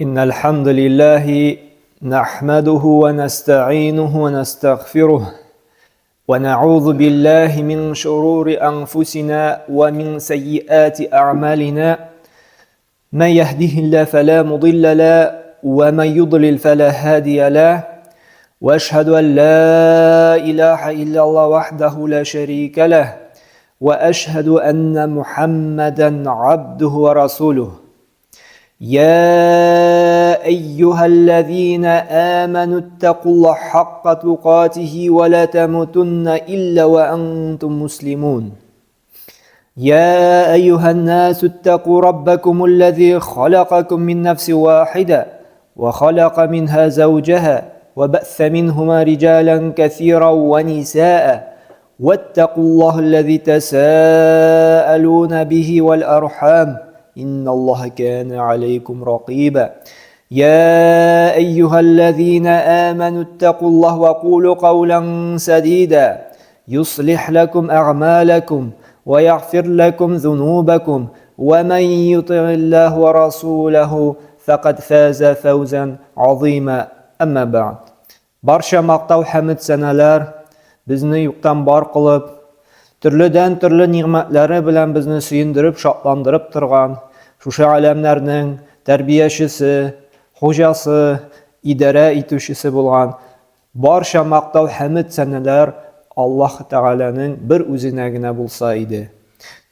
إن الحمد لله نحمده ونستعينه ونستغفره ونعوذ بالله من شرور أنفسنا ومن سيئات أعمالنا من يهده الله فلا مضل له ومن يضلل فلا هادي له واشهد ان لا اله الا الله وحده لا شريك له واشهد ان محمدا عبده ورسوله يا ايها الذين امنوا اتقوا الله حق تقاته ولا تموتن الا وانتم مسلمون يا ايها الناس اتقوا ربكم الذي خلقكم من نفس واحده وخلق منها زوجها وبث منهما رجالا كثيرا ونساء واتقوا الله الذي تساءلون به والارحام ان الله كان عليكم رقيبا يا ايها الذين امنوا اتقوا الله وقولوا قولا سديدا يصلح لكم اعمالكم ويغفر لكم ذنوبكم ومن يطع الله ورسوله فقد فاز فوزا عظيما اما بعد Барча мактау хәмед сәнәләр безне юктан бар кылып, төрледән төрле нигъмәтләре белән безне сөендереп, шатландырып торган шушы аләмнәрнең тәрбиячесе, хуҗасы, идарә итүчесе булган барча мактау хәмед сәнәләр Аллаһ Тәгаләнең бер үзенә генә булса иде.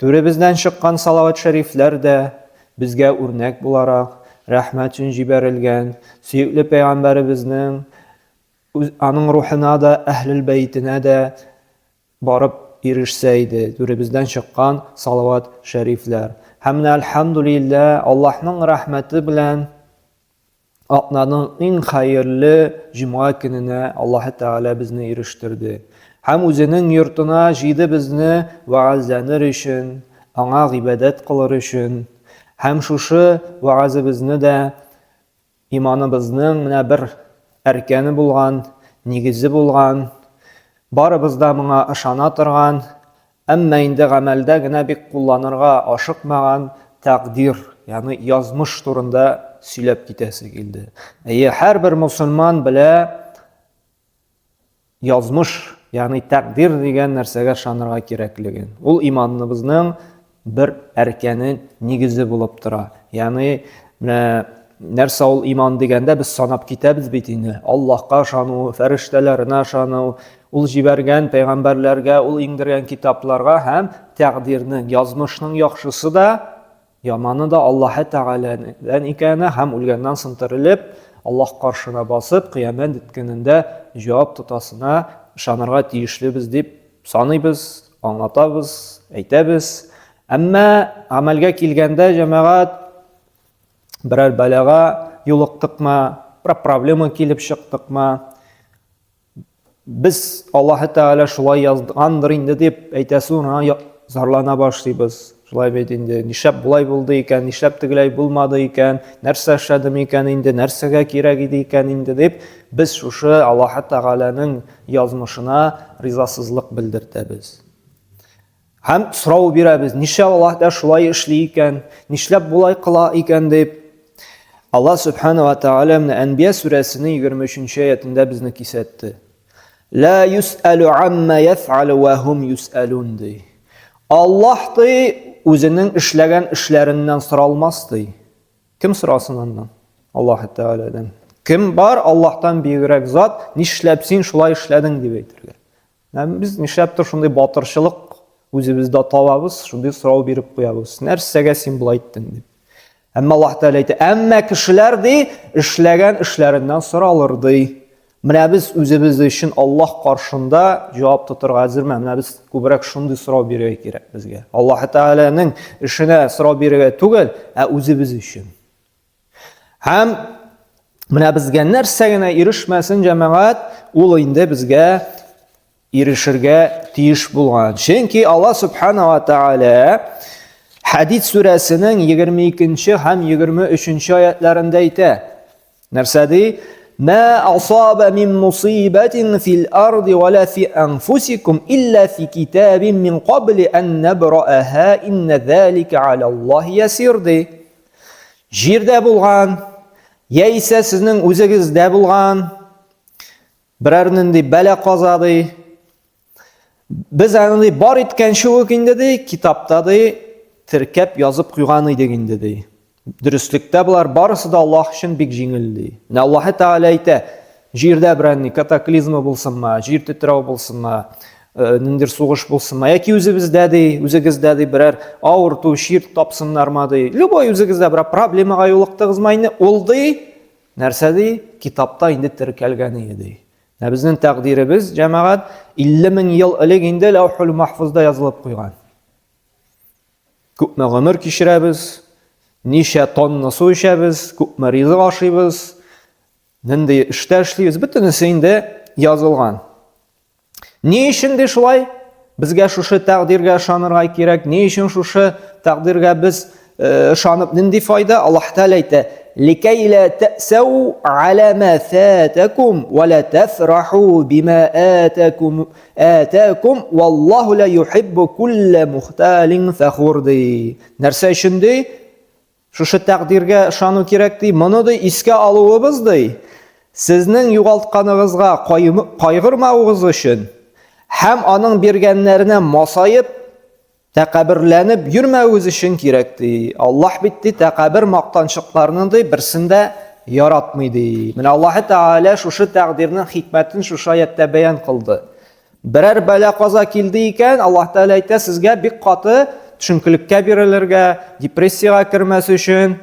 Түребездән чыккан салават шәрифләр дә безгә үрнәк буларак, рәхмәт өчен җибәрелгән сөекле пәйгамбәребезнең аның рухына да, әһлел бәйтенә дә барып ирешсә иде, түребездән чыккан салават шәрифләр. Һәм менә әлхәмдүлилләһ, Аллаһның рәхмәте белән Атнаның иң хәерле җомга көненә Аллаһы Тәгалә безне ирештерде. Һәм үзенең йортына җыйды безне вәгазьләнер өчен, аңа гыйбадәт кылыр өчен. Һәм шушы вәгазебезне дә иманыбызның менә бер әркәне булган, нигезе булган, барыбыз да моңа ышана торган Әмма инде гамәлдә генә бик кулланырга ашыкмаган тәкъдир, ягъни язмыш турында сөйләп китәсе килде. Әйе, һәрбер мусульман белә язмыш, ягъни тәкъдир дигән нәрсәгә ышанырга кирәклеген. Ул иманыбызның бер әркәне, нигезе булып тора. Ягъни менә нәрсә ул иман дигәндә без санап китәбез бит инде. Аллаһка ышану, фәрештәләренә ышану, ул җибәргән пәйгамбәрләргә, ул иңдергән китапларга һәм тәкъдирнең, язмышның яхшысы да, яманы да Аллаһы Тәгаләдән икәне һәм үлгәннән соң терелеп, Аллаһ каршына басып, кыямәт көнендә җавап тотасына ышанырга тиешлебез дип саныйбыз, аңлатабыз, әйтәбез. Әмма гамәлгә килгәндә, җәмәгать, берәр бәлага юлыктыкмы, бер проблема килеп чыктыкмы, без Аллаһы Тәгалә шулай язгандыр инде дип әйтәсе урынга зарлана башлыйбыз. Шулай бит инде, нишләп болай булды икән, нишләп тегеләй булмады икән, нәрсә эшләдем икән инде, нәрсәгә кирәк иде икән инде дип, без шушы Аллаһы Тәгаләнең язмышына ризасызлык белдертәбез. Һәм сорау бирәбез, нишләп Аллаһ та шулай эшли икән, нишләп болай кыла икән дип. Аллаһ Субхану ва Тааля менә Әнбия сүрәсенең 23-нче аятында безне кисәтте. Ла юсалу амма яф'алу ва хум юсалун ди. Аллаһ ди үзенең эшләгән эшләреннән соралмас ди. Кем сорасын аннан? Аллаһ Тәгаләдән. Кем бар Аллаһтан бигрәк зат, нишләп син шулай эшләдең дип әйтергә. Ә без нишләптер шундый батырчылык үзебездә табабыз, шундый сорау биреп куябыз. Нәрсәгә син болай иттең дип. Әмма Аллаһ Тәгалә әйтә, әмма кешеләр ди, эшләгән эшләреннән соралыр ди. Менә без үзебез өчен Аллаһ каршында җавап тотырга әзерме? Менә без күбрәк шундый сорау бирергә кирәк безгә. Аллаһ Тәгаләнең эшенә сорау бирергә түгел, ә үзебез өчен. Һәм менә безгә нәрсә генә ирешмәсен, җәмәгать, ул инде безгә ирешергә тиеш булган. Чөнки Аллаһ Субхана ва Тааля Хәдид сүрәсенең 22 һәм 23 аятларында әйтә. Нәрсә ди? Ма асаба мин мусибатин фил арди ва ла фи анфусикум илла фи китабин мин кабли ан набрааха инна залика аля Аллаһи ясир ди. Җирдә булган, Яисә сезнең үзегездә булган берәр нинди бәла-каза ди. Без аны ди бар иткәнче үк инде ди, китапта ди теркәп язып куйган идек инде ди. Дөреслектә болар барысы да Аллаһ өчен бик җиңел ди. Менә Аллаһ Тәгалә әйтә, җирдә берәр ни катаклизма булсынмы, җир тетрәү булсынмы, э, ниндидер сугыш булсынмы, яки үзебездә ди, үзегездә ди берәр авырту, чир тапсыннармы ди. Любой үзегездә берәр проблемага юлыктыгызмы инде, ул ди, нәрсә ди, китапта инде теркәлгән иде ди. Ә безнең тәкъдиребез, җәмәгать, 50 мең ел элек инде Ләүхул Махфузда язылып куйган. Күпме гомер кичерәбез, ничә тонна су эчәбез, күпме ризык ашыйбыз, нинди эштә эшлибез, бөтенесе инде язылган. Ни өчен ди шулай? Безгә шушы тәкъдиргә ышанырга кирәк. Ни өчен шушы тәкъдиргә без э, ышанып нинди файда? Аллаһ Тәгалә әйтә: "Ликәй ла тәсау аля ма фатакум ва ла тафраху бима атакум атакум валлаху ла юхиббу кулла мухталин фахур" ди. Нәрсә өчен ди? Шушы тәкъдиргә ышану кирәк ди. Моны ди искә алуыбыз ди. Сезнең югалтканыгызга кайгырмавыгыз өчен һәм аның биргәннәренә масаеп, тәкәбберләнеп йөрмәвегез өчен кирәк ди. Аллаһ бит ди тәкәббер мактанчыкларны ди берсен дә яратмый ди. Менә Аллаһ Тәгалә шушы тәкъдирнең хикмәтен шушы аятьтә бәян кылды. Берәр бәла-каза килде икән, Аллаһ Тәгалә әйтә, сезгә бик каты төшенкелеккә бирелергә, депрессиягә кермәс өчен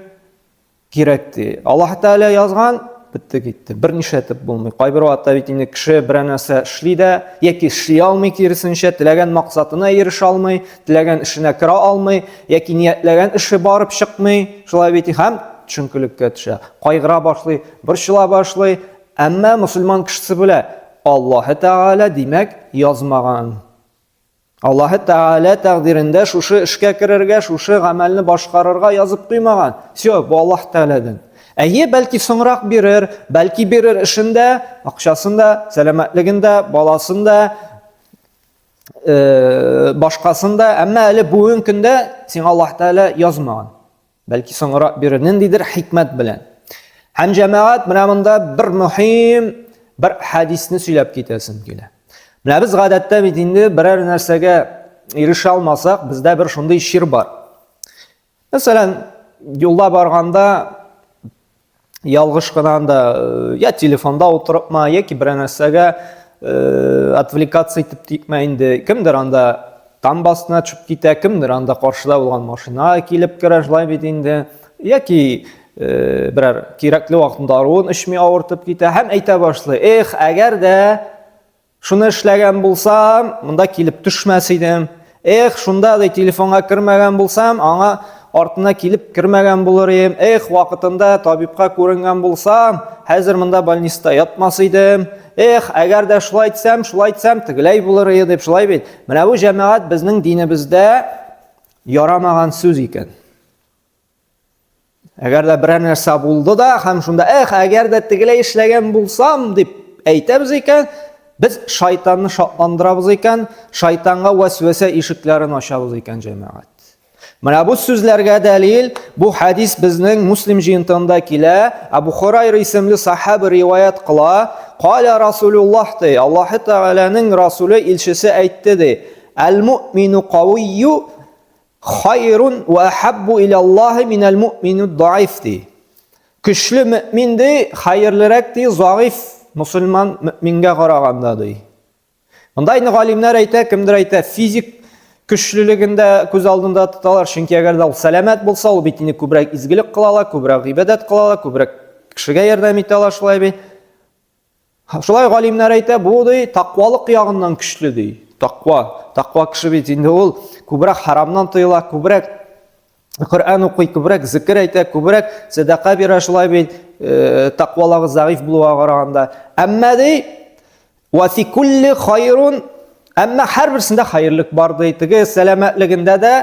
кирәк ди. Аллаһ Тәгалә язган, бетте китте. Бер нишләтеп булмый. Кайбер вакытта бит инде кеше берәр нәрсә эшли дә, яки эшли алмый киресенчә, теләгән максатына ирешә алмый, теләгән эшенә керә алмый, яки ниятләгән эше барып чыкмый. Шулай бит һәм төшенкелеккә төшә. Кайгыра башлый, борчыла башлый. Әмма мөселман кешесе белә, Аллаһы Тәгалә, димәк, язмаган. Аллаһы Тәгалә тәкъдирендә шушы эшкә керергә, шушы гамәлне башкарырга язып куймаган. Все, бу Аллаһ Тәгаләдән. Әйе, бәлки соңрак бирер, бәлки бирер эшен дә, акчасын да, сәламәтлеген дә, баласын да, э, башкасын да, әмма әле бүгенге көндә сиңа Аллаһ Тәгалә язмаган. Бәлки соңрак бирер, ниндидер хикмәт белән. Һәм җәмәгать менә монда бер мөһим бер хәдисне сөйләп китәсем килә. Менә без гадәттә бит инде берәр нәрсәгә ирешә алмасак, бездә бер шундый чир бар. Мәсәлән, юлда барганда ялгыш кына анда э, я телефонда утырыпма, яки берәр нәрсәгә э, отвлекаться итеп тикмә инде. Кемдер анда тамба астына төшеп китә, кемдер анда каршыда булган машина килеп керә, шулай бит инде. Яки э, берәр кирәкле вакытында аруын эчми авыртып китә һәм әйтә башлый: "Эх, әгәр дә Шуны эшләгән булсам, монда килеп төшмәс идем. Эх, шунда ди телефонга кермәгән булсам, аңа артына килеп кермәгән булыр идем. Эх, вакытында табибка күренгән булсам, хәзер монда больниста ятмас идем. Эх, әгәр дә шулай итсәм, шулай итсәм, тегеләй булыр иде дип, шулай бит. Менә бу җәмәгать безнең динебездә ярамаган сүз икән. Әгәр дә берәр нәрсә булды да һәм шунда, эх, әгәр дә тегеләй эшләгән булсам дип әйтәбез икән, без шайтанны шатландырабыз икән, шайтанга вәсвәсә ишекләрен ачабыз икән, җәмәгать. Менә бу сүзләргә дәлил, бу хадис безнең Муслим җыентыгында килә. Абу Хурайра исемле сахаба риваять кыла, Каля Расулуллаһ ди, Аллаһ Тәгаләнең Расуле илчесе әйтте ди, Әл-муъмину кавийю Хайрун ва ахаббу илаллаһи минәл муъмину даиф ди. Көчле мөмин ди, хәерлерәк ди, заиф мусульман мөмингә караганда ди. Монда инде галимнәр әйтә, кемдер әйтә, физик көчлелеген дә күз алдында тоталар, чөнки әгәр дә ул сәламәт булса, ул бит инде күбрәк изгелек кыла ала, күбрәк гыйбадәт кыла ала, күбрәк кешегә ярдәм итә ала, шулай бит. Шулай галимнәр әйтә, бу ди таквалык ягыннан көчле ди. Таква, таква кеше бит инде ул күбрәк харамнан тыела, күбрәк Коръән укый, күбрәк зикер әйтә, күбрәк сәдака бирә, шулай бит, э, таквалагы заиф булуга караганда. Әмма ди, ва фи кулли хайрун, әмма һәрберсендә хәерлек бар ди. Теге сәламәтлегендә дә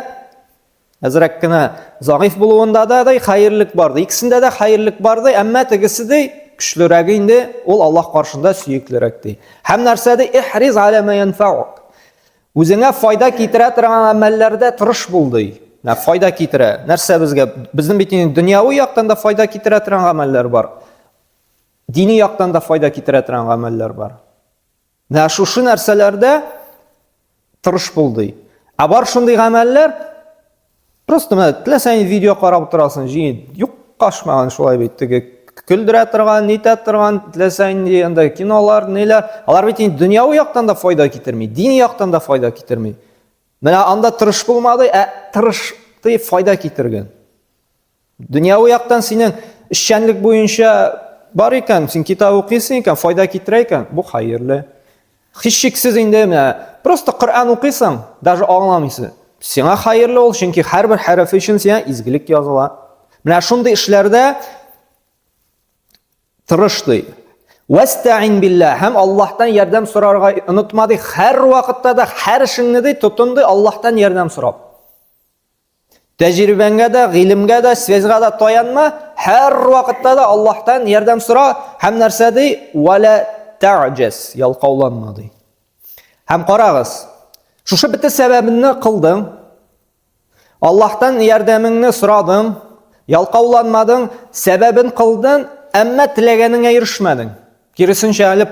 Әзрәк кенә зәгыйфь булуында да ди хәерлек бар ди. Икесендә дә хәерлек бар ди, әмма тегесе ди көчлерәге инде, ул Аллаһ каршында сөеклерәк ди. Һәм нәрсә ди? Ихриз аля ма янфаук. Үзеңә файда китерә торган гамәлләрдә тырыш бул ди. Менә файда китерә. Нәрсә безгә? Безнең бит инде дөньяви яктан да файда китерә торган гамәлләр бар. Дини яктан да файда китерә торган гамәлләр бар. Менә шушы нәрсәләрдә тырыш бул ди. Ә бар шундый гамәлләр, просто менә теләсә нинди видео карап утырасың, җиңел, юкка ашмаган шулай бит, теге көлдерә торган, нитә торган, теләсә нинди анда кинолар, ниләр, алар бит инде дөньяви яктан да файда китерми, дини яктан да файда китерми. Менә анда тырыш булмады, ә тырышты файда китергән. Дөньяви яктан синең эшчәнлек буенча бар икән, син китап укыйсың икән, файда китерә икән, бу хәерле. Һичшиксез инде менә просто Коръән укыйсың, даже аңламыйсың. Сиңа хәерле ул, чөнки һәрбер хәрефе өчен сиңа изгелек языла. Менә шундый эшләрдә тырыш ди. Вәстәин билла һәм Аллаһтан ярдәм сорарга онытма ди. Һәр вакытта да һәр эшеңне ди тотын ди Аллаһтан ярдәм сорап. Тәҗрибәңә дә, гыйлемгә дә, связьга да таянма, һәр вакытта да Аллаһтан ярдәм сора һәм нәрсә ди? Вала та'җаз, ялкауланма ди. Һәм карагыз, шушы бөтен сәбәбеңне кылдың, Аллаһтан ярдәмеңне сорадың, ялкауланмадың, сәбәбен кылдың, әмма теләгәнеңә ирешмәдең. Киресенчә, әле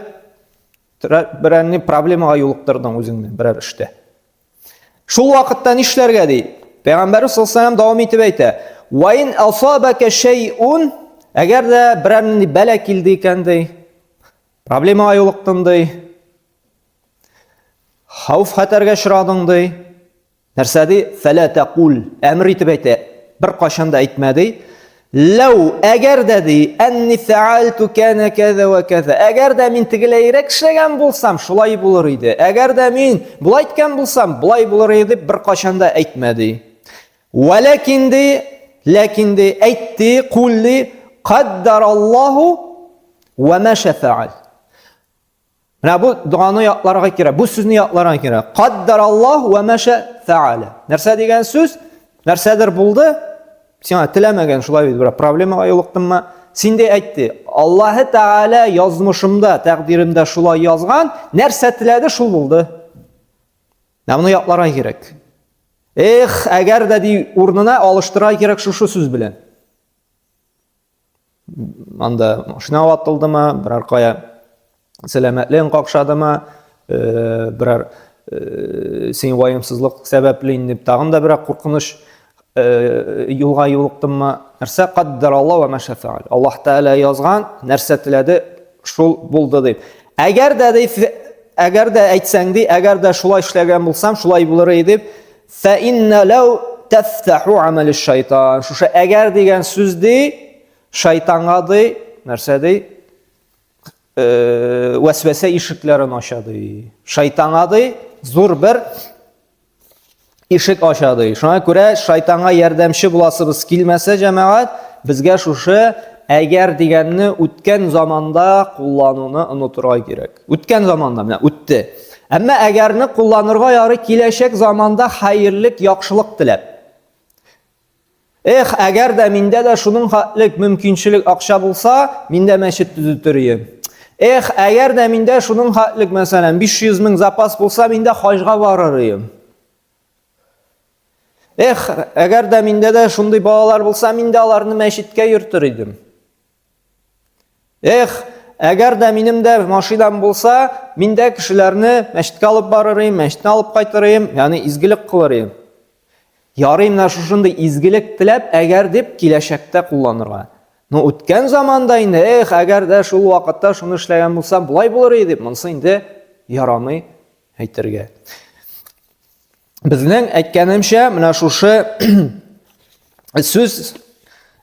берәр проблемага юлыктырдың үзеңне берәр эштә. Шул вакытта нишләргә ди? Пәйгамбәрбез саллаллаху дәвам итеп әйтә. Ва ин асабака шәйун, әгәр дә берәр нинди бәла килде икән ди, проблемага юлыктың ди, хәүф хәтәргә очрадың ди, Нәрсә ди? Фәлә тәкул. Әмер итеп әйтә. Бер кашан да әйтмә ди. Ләү, әгәр дә ди, әнни фәальту кәнә кәзә вә кәзә. Әгәр дә мин тегеләйрәк эшләгән булсам, шулай булыр иде. Әгәр дә мин болай иткән булсам, болай булыр иде дип беркайчан да әйтмә ди. Вәләкин ди, ләкин ди, әйт ди, кул ди, каддараллаһу вә мә шәфәәл. Менә бу доганы ятларга кирәк, бу сүзне ятларга кирәк. Каддараллаһ ва маша фәалә. Нәрсә дигән сүз? Нәрсәдер булды? Сиңа теләмәгән шулай бит, бер проблемага юлыктыңмы? Син дә әйтте. Аллаһы Тәгалә язмышымда, тәкъдиремдә шулай язган, нәрсә теләде, шул булды. Менә моны ятларга кирәк. Эх, әгәр дә ди урынына алыштырырга кирәк шушы сүз белән. Анда машина ватылдымы, берәр кая сәламәтлегең какшадымы, э, берәр э, син ваемсызлык сәбәпле инде тагын да берәр куркыныч э, юлга юлыктыңмы? Нәрсә каддар Аллаһ ва маша фәал. Аллаһ Тәгалә язган, нәрсә теләде, шул булды дип. Әгәр дә ди, әгәр дә әйтсәң ди, әгәр дә шулай эшләгән булсам, шулай булыр иде дип, Фә инна ләү тәфтәху амәле шайтан. Шушы әгәр дигән сүз ди, шайтанга ди, нәрсә ди? Э, вәсвәсә ишекләрен ача ди. Шайтанга ди, зур бер ишек ача ди. Шуңа күрә шайтанга ярдәмче буласыбыз килмәсә, җәмәгать, безгә шушы әгәр дигәнне үткән заманда куллануны онытырга кирәк. Үткән заманда менә үтте. Әмма әгәрне кулланырга ярый киләчәк заманда хәерлек, яхшылык теләп. Эх, әгәр дә миндә дә шуның хәтлек мөмкинчелек акча булса, мин дә мәчет төзетер идем. Эх, әгәр дә миндә шуның хәтлек, мәсәлән, 500 мең запас булса, мин дә хаҗга барыр идем. Эх, әгәр дә миндә дә шундый балалар булса, мин дә аларны мәчеткә йөртер идем. Эх, әгәр дә минем дә машинам булса, мин дә кешеләрне мәчеткә алып барыр идем, мәчеттән алып кайтыр идем, ягъни изгелек кылыр идем. Ярый менә шушындый изгелек теләп, әгәр дип киләчәктә кулланырга. Но үткән заманда инде, эх, әгәр дә шул вакытта шуны эшләгән булсам, болай булыр иде дип, монысы инде ярамый әйтергә. Безнең әйткәнемчә, менә шушы сүз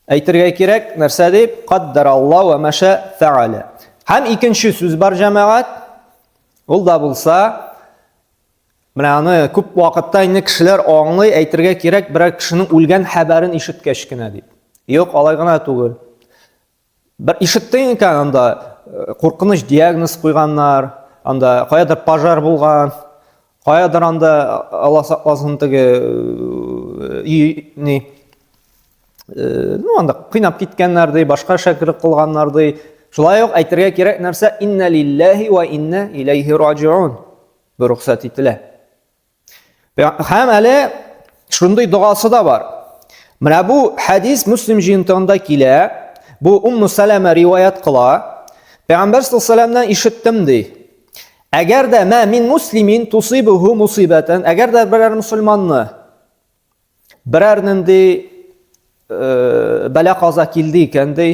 әйтергә кирәк, нәрсә дип? Каддар Алла ва маша фәалә. Һәм икенче сүз бар, җәмәгать. Ул да булса, менә аны күп вакытта инде кешеләр аңлый, әйтергә кирәк, берәр кешенең үлгән хәбәрен ишеткәч кенә дип. Юк, алай гына түгел. Бер ишеттең икән, анда э, куркыныч диагноз куйганнар, анда каядыр пожар булган, каядыр анда Алла сакласын теге э, и, ни э, ну анда кыйнап киткәннәр ди, башка шәкерлек кылганнар ди. Шулай ук әйтергә кирәк нәрсә инна лиллаһи ва инна иләйһи раҗиун. Бу рөхсәт ителә. Һәм әле Шундый догасы да бар. Менә бу хәдис Муслим җыентыгында килә. Бу Умму Сәләмә риваять кыла. Пәйгамбәр саллаллаху ишеттем ди. Әгәр дә мә мин муслимин тусибуху мусибатан, әгәр дә берәр мусульманны берәр нинди э, бәла каза килде икән ди,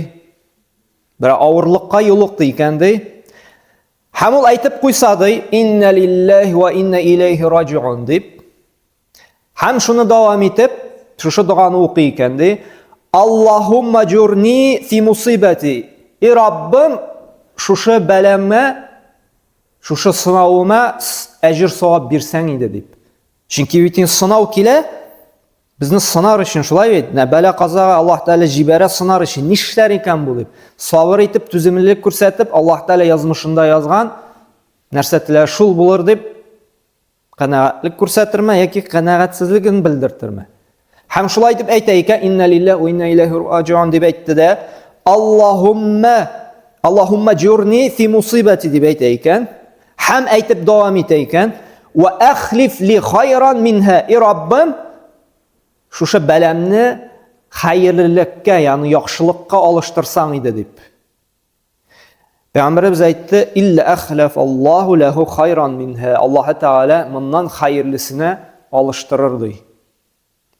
берәр авырлыкка юлыкты икән ди, һәм ул әйтеп куйса ди, инна лиллаһи ва инна илейхи раҗиун дип, Һәм шуны дәвам итеп, шушы доганы укый икән ди. Аллаһумма җурни фи мусибати. И Раббым, шушы бәламә, шушы сынавыма әҗер савап бирсәң иде дип. Чөнки бит инде сынау килә, безне сынар өчен шулай бит. Менә бәла казага Аллаһ Тәгалә җибәрә сынар өчен. Нишләр икән бу дип. Сабыр итеп, түземлелек күрсәтеп, Аллаһ Тәгалә язмышында язган нәрсә теләр шул булыр дип Канәгатьлек күрсәтерме яки канәгатьсезлеген белдертерме? Һәм шулай дип әйтә икән, инна лиллаһи ва инна иләйһи раҗиун дип әйтте дә, Аллаһумма Аллаһумма җурни фи мусибати дип әйтә икән, һәм әйтеп дәвам итә икән, ва ахлиф ли хайран минһа, и Раббым, шушы бәламне хәерлелеккә, ягъни яхшылыкка алыштырсаң иде дип. Пәйгамбәребез әйтте, "Илля ахлаф Аллаһу лаху хайран минһа." Аллаһ Тәгалә моннан хәерлесенә алыштырыр ди.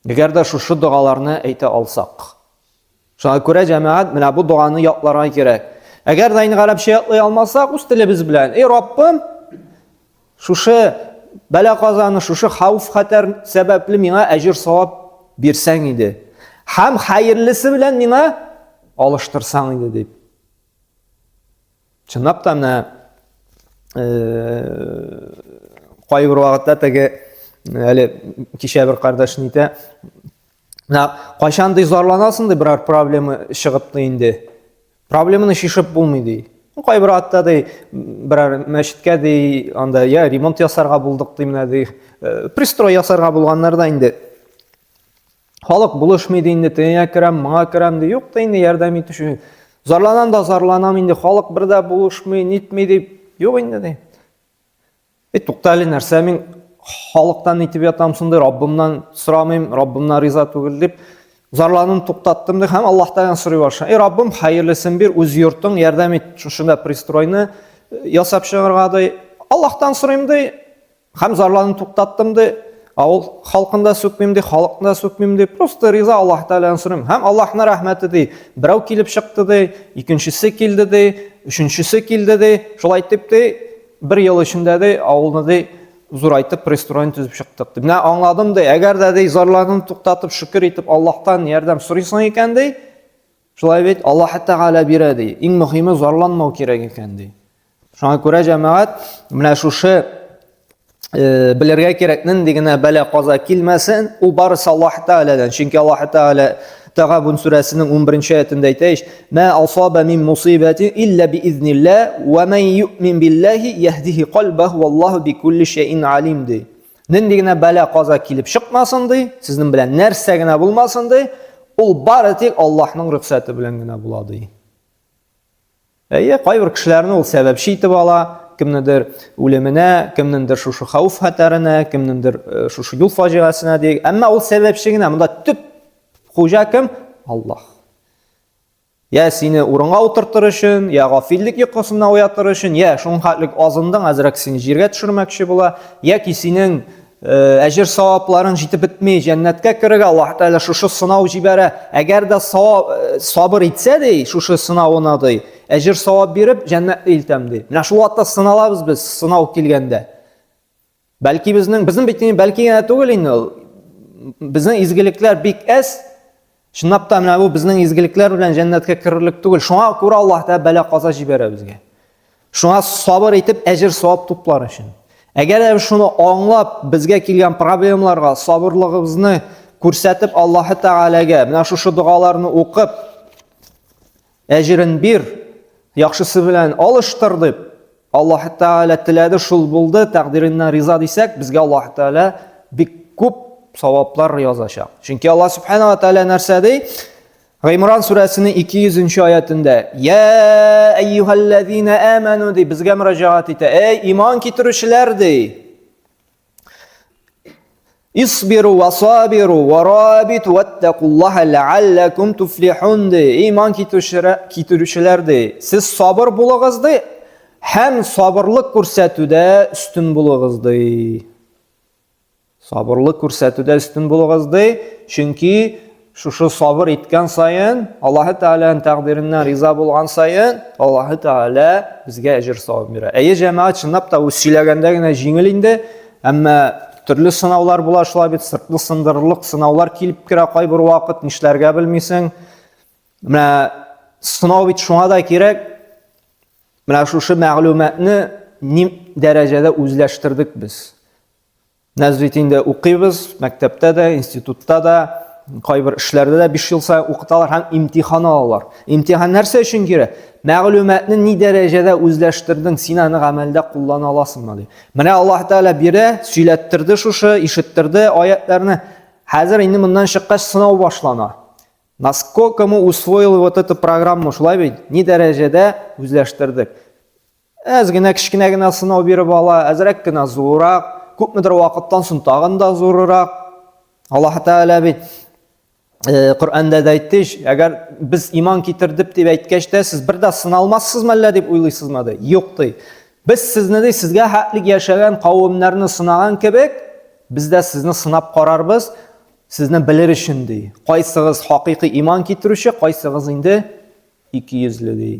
Әгәр дә шушы догаларны әйтә алсак. Шуңа күрә җәмәгать менә бу доганы ятларга кирәк. Әгәр дә инде гарәпчә ятлый алмасак, үз телебез белән, "Эй Раббым, шушы бәла-казаны, шушы хәвеф-хәтәр сәбәпле миңа әҗер-савап бирсәң иде. Һәм хәерлесе белән миңа алыштырсаң иде" дип. Чынлап та менә кайбер вакытта теге әле кичә бер кардәш нитә менә кайчан ди зарланасың ди берәр проблема чыгып ди инде проблеманы чишеп булмый ди кайбер вакытта ди берәр мәчеткә ди анда я ремонт ясарга булдык ди менә ди пристрой ясарга булганнар да инде Халык булышмый ди инде, тегеңә керәм, моңа керәм ди. Юк та инде ярдәм итүче. Зарланам да зарланам инде, халык бер дә булышмый, нитми дип. Юк инде ди. Э, тукта әле нәрсә мин халыктан итеп ятам соң ди, Раббымнан сорамыйм, Раббымнан риза түгел дип зарлануын туктаттым ди һәм Аллаһтан сорый башладым. Эй, Раббым, хәерлесен бир, үз йортың, ярдәм ит шушында пристройны ясап чыгарга ди. Аллаһтан сорыйм ди, Һәм зарларын туктаттым ди, авыл халкын да сүкмим ди, халыкны да сүкмим ди, просто риза Аллаһ Тәгаләдән сорыйм. Һәм Аллаһның рәхмәте ди, берәү килеп чыкты ди, икенчесе килде ди, өченчесе килде ди. Шулай итеп ди, бер ел эчендә ди, авылны ди, зурайтып пристройны төзеп чыктык ди. Менә аңладым ди, әгәр дә ди, зарларын туктатып, шөкер итеп Аллаһтан ярдәм сорыйсың икән ди, шулай бит, Аллаһ Тәгалә бирә ди. Иң мөһиме зарланмау кирәк икән ди. Шуңа күрә җәмәгать менә шушы э, белергә кирәк, нинди генә бәла каза килмәсен, ул барысы Аллаһ Тәгаләдән. Чөнки Аллаһ Тәгалә Тәгабун сүрәсенең 11 аятендә әйтә ич, "Ма асаба мин мусибатин илля биизнилла, ва ман юъмин биллаһи яһдиһи калбаһу валлаһу бикулли шәйин алим" ди. Нинди генә бәла каза килеп чыкмасын ди, сезнең белән нәрсә генә булмасын ди, ул бары тик Аллаһның рөхсәте белән генә була ди. Әйе, кайбер кешеләрне ул сәбәпче итеп ала, кемнедер үлеменә, кемнеңдер шушы хәвеф-хәтәренә, кемнеңдер э, шушы юл фаҗигасенә ди. Әмма ул сәбәпче генә, монда төп хуҗа кем? Аллаһ. Я сине урынга утыртыр өчен, я гафиллек йокысыннан уятыр өчен, я шуның хәтлек азындың, әзрәк сине җиргә төшермәкче була, яки синең Э, әҗер савапларың җитеп бетми, җәннәткә керергә Аллаһ Тәгалә шушы сынау җибәрә. Әгәр дә э, сабыр итсә ди, шушы сынавына ди, әҗер савап биреп җәннәткә илтәм ди. Менә шул вакытта сыналабыз без, сынау килгәндә. Бәлки безнең, безнең бит бәлки генә түгел инде ул. Безнең изгелекләр бик әз. Чынлап та менә бу безнең изгелекләр белән җәннәткә керерлек түгел. Шуңа күрә Аллаһ Тәгалә бәла-каза җибәрә безгә. Шуңа сабыр итеп әҗер савап туплар өчен. Әгәр дә шуны аңлап безгә килгән проблемаларга сабырлыгыбызны күрсәтеп Аллаһ Тәгаләгә менә шушы догаларны укып әҗерен бир, яхшысы белән алыштыр дип Аллаһ Тәгалә теләде, шул булды, тәкъдиреннән риза дисәк, безгә Аллаһ Тәгалә бик күп саваплар язачак. Чөнки Аллаһ Субхана ва Тәгалә нәрсә ди? Гыймран сүрәсенең 200 нче аятендә: "Я әйюһәлләзина аману" ди, безгә мөрәҗәгать итә. Эй, иман китерүчеләр ди. Исбиру ва сабиру ва рабиту ваттакуллаһа ләалләкум туфлихун ди. Иман китерүчеләр ди. Сез сабыр булыгыз ди һәм сабырлык күрсәтүдә өстен булыгыз ди. Сабырлык күрсәтүдә өстен булыгыз ди, чөнки шушы сабыр иткән саен, Аллаһы Тәгаләнең тәкъдиреннән риза булган саен, Аллаһы Тәгалә безгә әҗер савап бирә. Әйе, җәмәгать, чынлап та үз сөйләгәндә генә җиңел инде, әмма төрле сынаулар була шулай бит, сыртны сындырырлык сынаулар килеп керә кайбер вакыт, нишләргә белмисең. Менә сынау бит шуңа да кирәк. Менә шушы мәгълүматны ни дәрәҗәдә үзләштердек без. Нәз бит инде укыйбыз, мәктәптә дә, институтта да, кайбер эшләрдә дә 5 ел саен укыталар һәм имтихан алалар. Имтихан нәрсә өчен кирәк? Мәгълүматны ни дәрәҗәдә үзләштердең, син аны гамәлдә куллана аласыңмы ди. Менә Аллаһ Тәгалә бирә, сөйләттерде шушы, ишеттерде аятларны. Хәзер инде моннан чыккач сынау башлана. Насколько мы усвоили вот эту программу, шулай бит? Ни дәрәҗәдә үзләштердек? Әз генә кечкенә генә сынау биреп ала, әзрәк кенә зуррак, күпмедер вакыттан соң тагын да зуррак. Аллаһ Тәгалә бит э, Коръәндә дә әйтте, әгәр без иман китердек дип әйткәч тә, сез бер дә сыналмассызмы әллә дип уйлыйсызмы ди? Юк ди. Без сезне ди, сезгә хәтлек яшәгән кавемнәрне сынаган кебек, без дә сезне сынап карарбыз, сезне белер өчен ди. Кайсыгыз хакыйкый иман китерүче, кайсыгыз инде икейөзле ди.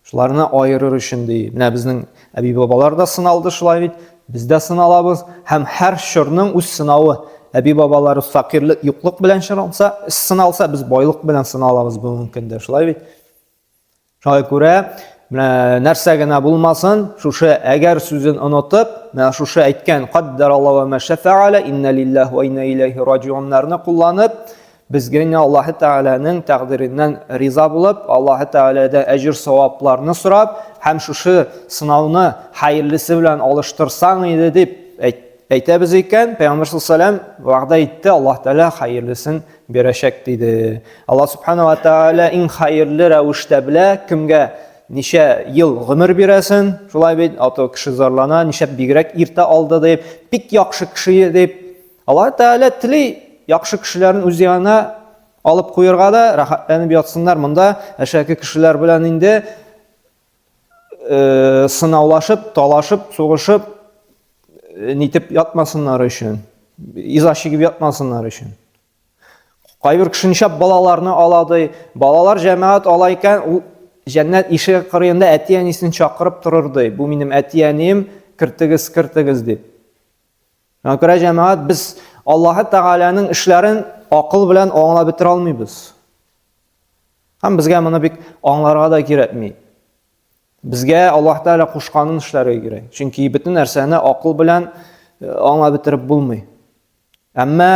Шуларны аерыр өчен ди. Менә безнең әби-бабалар да сыналды шулай бит. Без дә сыналабыз һәм һәр чорның үз сынавы. Әби-бабаларыбыз фәкыйрьлек, юклык белән чоралса, сыналса, без байлык белән сыналабыз бүгенге көндә, шулай бит. Шуңа күрә менә нәрсә генә булмасын, шушы әгәр сүзен онытып, менә шушы әйткән каддараллаһу ва ма шафа'аля инна лиллаһи ва инна иләйһи раҗиуннарны кулланып, Без генә Аллаһы Тәгаләнең тәкъдиреннән риза булып, Аллаһы Тәгаләдә әҗер-савапларны сорап һәм шушы сынауны хәерлесе белән алыштырсаң иде дип әйтәбез икән, Пәйгамбәр саллаллаһу вәгъдә итте, Аллаһ Тәгалә хәерлесен бирәчәк диде. Аллаһ субхана ва тәгалә иң хәерле рәвештә белә, кемгә ничә ел гомер бирәсен, шулай бит, ато кеше зарлана, нишләп бигрәк иртә алды дип, бик яхшы кеше дип, Аллаһ Тәгалә тели яхшы кешеләрен үз янына алып куерга да, рәхәтләнеп ятсыннар. Монда әшәке кешеләр белән инде э, сынаулашып, талашып, сугышып, э, нитеп ятмасыннар өчен, иза чигеп ятмасыннар өчен. Кайбер кеше ничәп балаларны ала ди. Балалар җәмәгать ала икән, ул җәннәт ишеге кырыенда әти-әнисен чакырып торыр ди. Бу минем әти-әнием, кертегез, кертегез дип. Шуңа күрә, җәмәгать, без Аллаһы Тәгаләнең эшләрен акыл белән аңлап бетерә алмыйбыз. Һәм безгә моны бик аңларга да кирәкми. Безгә Аллаһ Тәгалә кушканын эшләргә кирәк. Чөнки бөтен нәрсәне акыл белән э, аңлап бетереп булмый. Әмма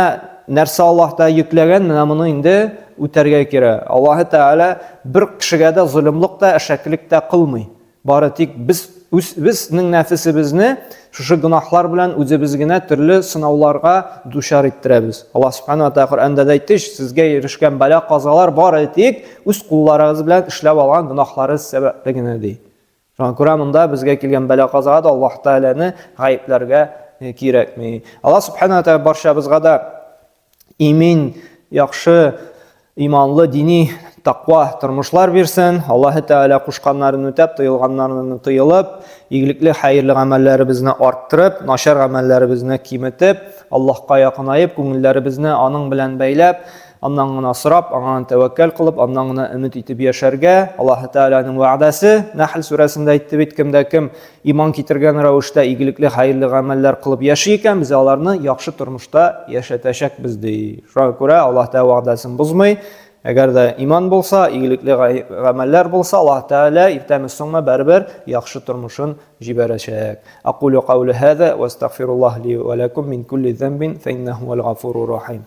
нәрсә Аллаһ Тәгалә йөкләгән, менә моны инде үтәргә кирәк. Аллаһы Тәгалә бер кешегә дә золымлык та, әшәкелек тә кылмый. Бары тик без үз безнең нәфесебезне шушы гөнаһлар белән үзебез генә төрле сынауларга дучар иттерәбез. Аллаһ Субхану ва Тааля Коръәндә дә әйтте, сезгә ирешкән бәла-казалар бары тик үз кулларыгыз белән эшләп алган гөнаһларыгыз сәбәпле генә ди. Шуңа күрә монда безгә килгән бәла-казага да Аллаһ Тәгаләне гаепләргә кирәкми. Аллаһ Субхану ва Тааля барчабызга да имин, яхшы, иманлы, дини, таква тормышлар бирсен. Аллаһы Тәгалә кушканнарын үтәп, тыелганнарын тыелып, игелекле, хәерле гамәлләребезне арттырып, начар гамәлләребезне киметеп, Аллаһка якынаеп, күңелләребезне аның белән бәйләп, аннан гына сорап, аңа тәвәккәл кылып, аннан гына өмет итеп яшәргә. Аллаһы Тәгаләнең вәгъдәсе, Нәхл сүрәсендә әйтте бит, кемдә кем Иман китергән рәвештә игелекле, хәерле гамәлләр кылып яши икән, без аларны яхшы тормышта яшәтәчәкбез, ди. Шуңа күрә Аллаһ Тәгалә вәгъдәсен бозмый. Әгәр дә иман булса, игелекле гамәлләр булса, Аллаһ Тәгалә иртәме-соңмы барыбер яхшы тормышын җибәрәчәк. Акулю каули һаза ва астагфируллаһ ли ва лакум мин кулли замбин фа иннаху хуал гафурур рахим.